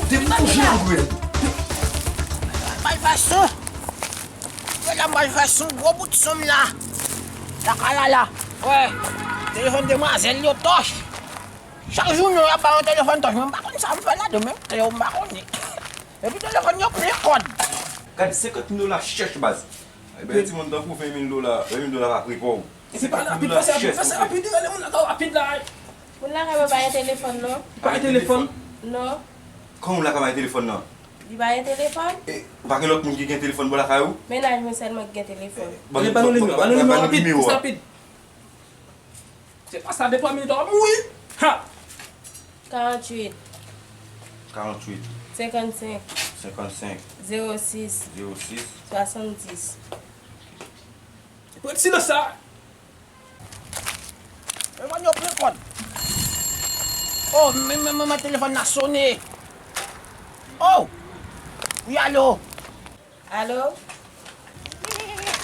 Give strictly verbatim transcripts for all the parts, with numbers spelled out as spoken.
Depi m kouche nan gwen. Bay fè son. Yo la m bay fè son gwo bout son m la. Lakay la la. Wè. Telefòn demwazèl yo tòch. Chak jounen y ap ba yon telefòn tòch. Mwen m pa konn sa m fè ladan menm. Yo m pa konnen. Epi telefòn yo plen kòd. Gade senkant mil dola chèch baz. Ebyen timoun tankou ven mil dola, ven mil dola pa prepaw. Se pa rapid, pase rapid, pase rapid, rele moun lakay rapid la. Moun lakay mwen pa gen telefòn non. Pa gen telefòn? Non. Kòman moun lakay pa gen telefòn nan? Li pa gen telefòn? E, ou pa gen lòt moun ki gen telefòn bò lakay ou? Mennaj mwen sèlman ki gen telefòn. Ban nou, ban nou nimewo, ban nou nimewo rapid, plis rapid. Se pa sa, de twa minit w ap mouri. Ha! Karanntuit. Karanntuit. Senkannsenk. Senkannsenk. Zewo sis. Zewo sis. Swasanndis. Pran silans sa. Men mwen yo plen kòd. Oh, men, men, men, men telefòn nan sone. Oh! Wi, alo? Alo?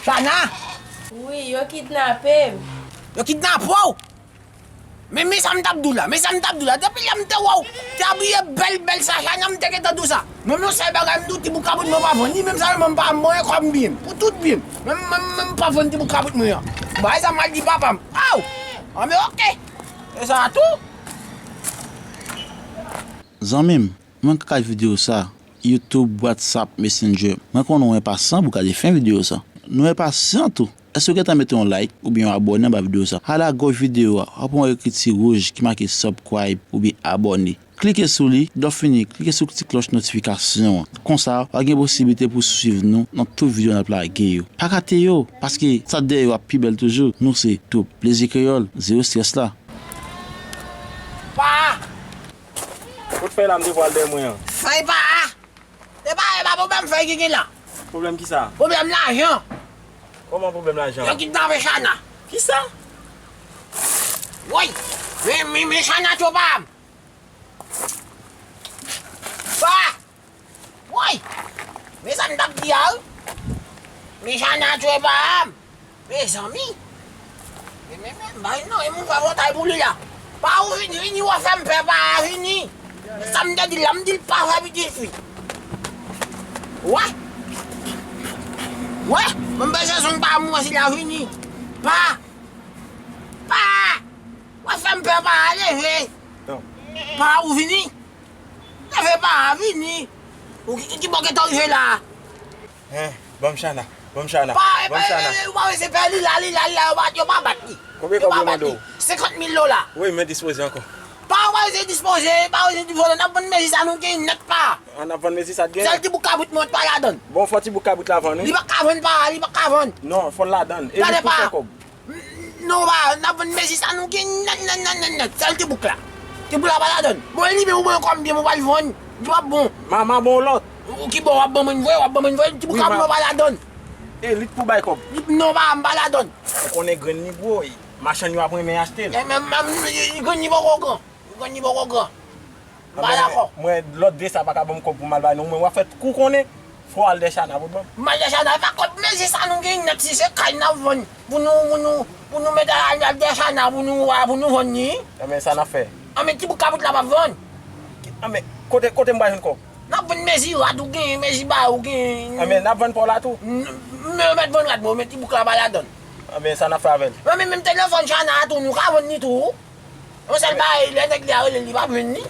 Chana? Wi, yo kidnape m. Yo kidnape w? Men, men sa m t ap di w la, men sa m t ap di w la. Depi lè m te wè w te abiye bèl, bèl sa, Chana, m te gentan di w sa. Menm yon sèl bagay m di w, ti bout kabrit mwen pa vann li, menm sa, mwen m pa, mwen kòb m byen, pou tout byen. Menm, menm, menm pa vann ti bout kabrit mwen an. Bagay sa m al di papa m. Aw! Anben, oke. E sa a tou. Zanmi m, mwen ka gade videyo sa, YouTube, WhatsApp, Messenger. Mwen konnen w enpasyan pou gade fen videyo sa. Nou enpasyan tou. Èske w gentan mete yon like oubyen yon abòne anba videyo sa? Al agòch videyo a, w ap wè yon ekriti wouj ki make subscribe oubyen abòne. Klike sou li, lè w fini, klike sou ti klòch notifikasyon an. Konsa, w a gen posiblite pou w swiv nou nan tout videyo n ap lage yo. Pa rate yo, paske sa dèyè yo ap pi bèl toujou. Nou se Twoup Plezi Kreyòl, zewo estrès la. Pa! Kot fèy la m te pral dèyè mwen an? Fèy pa a! E pa, e pa pwoblèm fèy ki gen la. Pwoblèm kisa? Pwoblèm lajan. Kòman pwoblèm lajan? Yo kidnape Chana. Kisa? Woy! Men, men, men Chana tchwe pa m. Pa! Woy! Men sa m t ap di a wi. Men Chana tchwe pa m. Mezanmi! Men, men, men, bay non, e moun fè vòtay pou li la. Pa ou vini, vini, w ap fè m pè, pa a vini. Sa m te di l la, m di l pa fè pitit fi. Wè! Wè! Mwen bezwen sonn pa mwen si la vini. Pa! Pa! W ap fè m pè, pa a leve. Pa ou vini. Leve pa a vini. Ou ki, ki, ki bò gentan rive la? Hein, ban m Chana, ban m Chana, pa, ban m Chana. Ou pa wè se pè li la, li la, li la, yo pa, yo pa bat li. Konbyen kòb yo mande w? Senkant mil dola. Wi, men dispoze ankò. Pa, ou pa wè se dispoze, pa wè se dispoze. N ap vann mezi sa nou gen nèt pa. An ap vann mezi sa t gen? Sèl ti bout kabrit mwen pa ladann. Bon, fò ti bout kabrit la vann wi. Li pa ka vann pa, li pa ka vann. Non, fò l ladann. E li pou fè kòb. Non, pa, n ap vann mezi sa nou gen nèt, nèt, nèt, nèt, nèt. Sèl ti bouk la. Ti bouk la pa ladann. Bon, e li menm ou ban kòb byen, ou pral vann. Li p ap bon. Mama bon lòt. Ou ki bon, w ap ban mwen vre, w ap ban mwen vre, ti bouk la pa ladann. E li t pou bay kòb. Non, pa, m pa ladann. Ou konnen grenn li gwo, machann yo ap renmen achte l. E men, men, grenn li poko gran. Grenn li poko gran. M pa dakò. Mwen, lòt de sa pa ka ban m kòb pou m al bay non. Mwen, w ap fè kou konnen. Fò w al dèyè Chana pou ban m. M al dèyè Chana, e pa kòb mezi sa nou gen nèt, si se kay n ap vann pou nou, pou nou, pou nou mete al, al dèyè Chana pou nou, pou nou vann li. Anben, sa n ap fè? Anben, ti bout kabrit la p ap vann. Anben, kote, kote m pral jwenn kòb? N ap vann mezi rad ou gen, mezi ba ou gen. Anben, n ap vann pa w la tou. M, m mèt vann rad mwen, men ti bouk la pa ladann. Anben, sa n ap fè avè l? Anben, menm telefòn Chana a tou, nou ka vann li tou. Yon sèl bagay, lè nèg li a rele l, li p ap jwenn li.